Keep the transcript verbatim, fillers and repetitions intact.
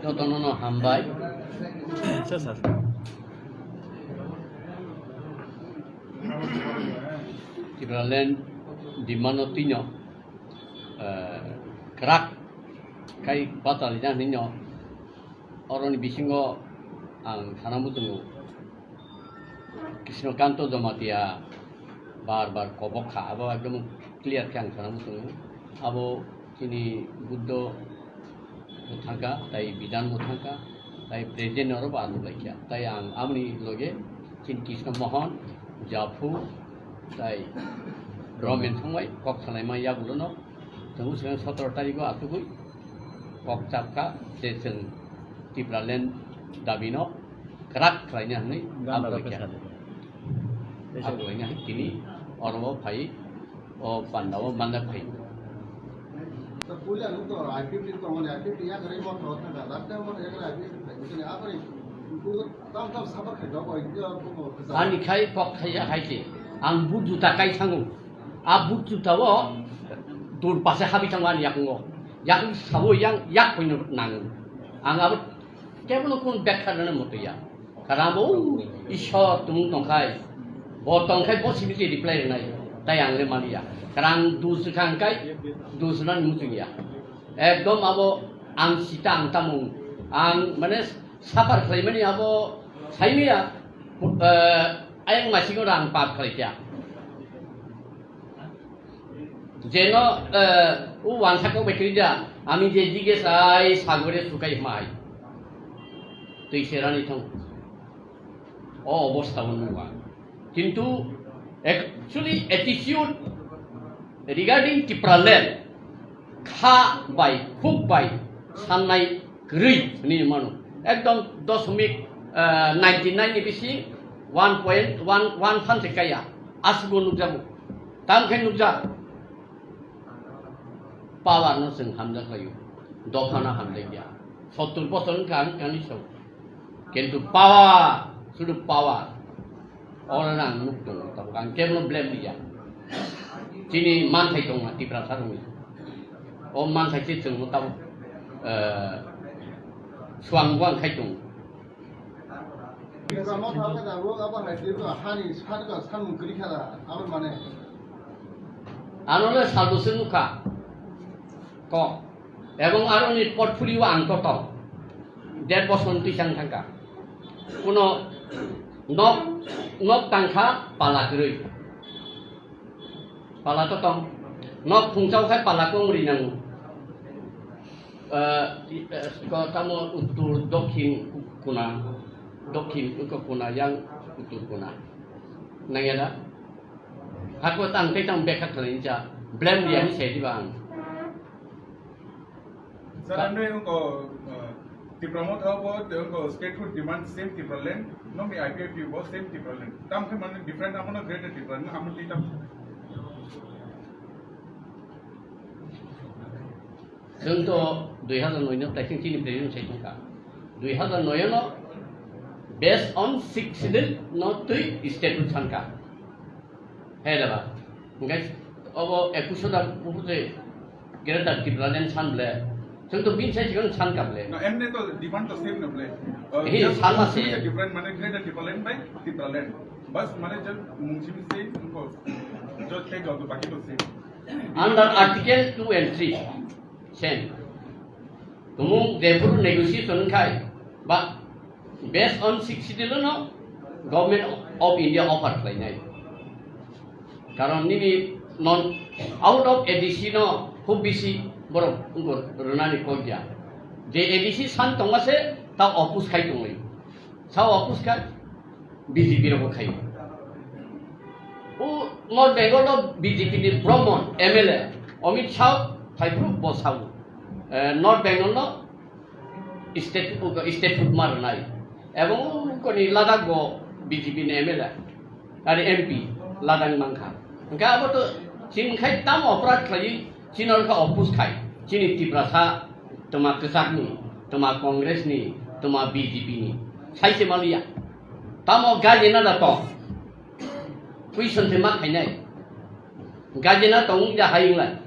Jotono no hambai. Sir, sir. Tipraland demand no tino, eh, kwrak khai batalina hinwi no oroni bisingo ang sana muchungo. Krishnakanto Jamatia bar bar kobok kha, abo ekdom clear khe ang sana muchungo. Abo chini Buddho bo thangkha, tai Bidan bo thangkha, tai President oro bo ano laikha. Tai ang amoni loge chini Krishna Mohan, Japhu, tai Romen thangbai kok salaima yagulono. Chwng swkang sotoro tarikgo achugwi kok chapkha je chwng Tipraland dabino kwrak khlaina hwnwi Gana abo rok laikha. Abo laina hai tini oro phai, o pandao manjak phai. Puila nuk to I P F T tongmani, I P F T yakarwi motha thangkha, last time motha yakarwi I P F T phai, bini aboni tam tam suffer khai dok, oi, ani khai kok khai ya hai se. Ang but juta kai thango. A but juta o dur pase habi thango ani yakungo. Yakung sabo yang yak koino nango. Ang abo kebono kun bekha rana moto ya. Karang bo Ishwar tumung tongkhai. Bo tongkhai bo simi se reply rwnai. Tai ang le maliya. Karang dus khang kai dus nan muchung ya. Ekdom abo ang sita ang tamung. Ang mane suffer khlaimani abo saimiya, eh, ayang masingo rang pap khlaikya. Jeno, eh, u wansa kok bai kwrwi da, ami je dige sai sagore sukai mai. Twi serani thong. O obostha o nungwa. Kintu actually attitude regarding Tipraland kha bai, khuk bai sannai kwrwi hwnwi mano. Ekdom dosmik, eh, ninety nine ni bisi one point one one phan se kaya. Aswk nukjago. Tam khe nukjak. Power no chwng hamjak laio. Dopha no hamjak ya. Sottur bosor wngkha ang kani sao. Kintu power, sudu power. Oro ang nuk tongo, tabuk ang kebono blame liya. Chini manthai tongo Tiprasa rokni. O manthai se chwngno tabuk, eh, swang bwang khai tongo. Tiprasa motha khe tabuk abo hai twi hani sar ka samung kwrwi kha da, abo mane. Ano le saldo se nukha. Kok. Ebong aroni portfolio ang kotor. Der bosor twi chang thangkha. Kuno nok, nok tangkha pala kwrwi. Pala to tong. Nok phungchao khai pala kong ri nango. Eh, i-, eh, ko tamo uttor, dokhin, kuna. Dokhin, ko kuna, yang uttor kuna. Nangya da? Hako tang tei tang bekha khlai cha. Blame dia ni sai di bang. Sir, ano yung ko, uh, Tipra Motha bo, yung ko statehood demand same Tipraland, no mi I P F T bo same Tipraland. Tam khe mane different amo na greater Tipraland, amo di tam. Chwng to dui hazar noi no taising chini president sai tongkha. Dui hazar noi no based on six schedule no twi statehood sankha. He da ba. Hingke obo ekush da buphuru je Greater Tipraland san ble. Chwng to bini sai chikon san ka ble. No, emne to demand to same no ble. Uh, He, just san ma se. Different mane Greater Tipraland by Tipraland. Bas mane just mungsimi same ko. Just take out the baki to same. Under Article two and three. Same. Tumung jephuru negotiation khai ba based on six schedule no Government of India offer khlainai. Karon nini non out of A D C no khub bisi borok wngkor rwnani kok ya. Je A D C san tongma se ta oppose khai tongwi. Sa oppose khai B J P rok khai. O North Bengal no B J P ni Brahman M L A Amit Shah phaiphuru bo sao. Eh, North Bengal no state, state food ma rwnai. Ebong koni Ladakh bo B J P ni M L A, ari M P Ladakh mankha. Hingke abo to chini khai tamo oporad khlai, chini orkha oppose khai. Chini Tiprasa toma kwchak ni, toma Congress ni, toma B J P ni. Sai se maliya. Tamo gaji na da to. Question te ma khainai. Gaji na tong ja hai lai.